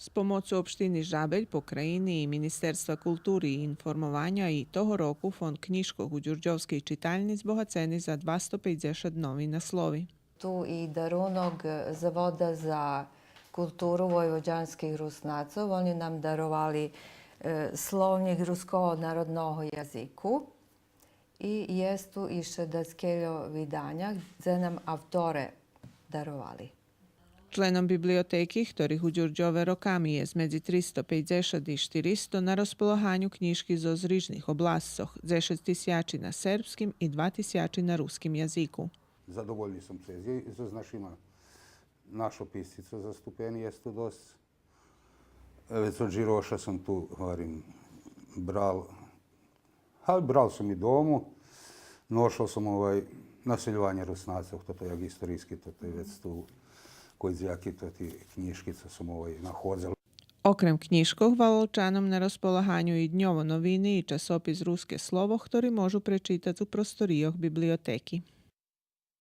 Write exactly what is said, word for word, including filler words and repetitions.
З помоцу општини Жабель, Покраїни и Министерства култури и информованя и того року фонд кнїжкох у дюрдьовскей читальни збогацени за двасто пейдзешат нови наслови. Ту и дарунок Завода за културу войводянских Руснацох. Вони нам даровали, е, Словнїк руского народного язику и єст ту ище даскельо виданя, дзе нам авторе даровали. Членом библиотеки, хторих у Дюрдьове роками єст медзи тристо пейдзешат и штиристо, на розполаганю кнїжки зоз рижних обласцох, дзешец тисячи на сербским и два тисячи на руским язику. Задовольни сом цо єст зоз нашима, нашо писци цо заступени єст ту досц. Е, вец од Джироша сом ту, гварим, брал, а брал сом и дому, ношол сом, овай, Насельованє Руснацох, тото як историйски, тото є вец ту, кой дзеяки тоти кнїжки цо сом, овай, находзел. Окрем кнїжкох, Валалчаном на розполаганю и дньово новини и часопис Руске слово, хтори можу пречитац у просторийох библиотеки.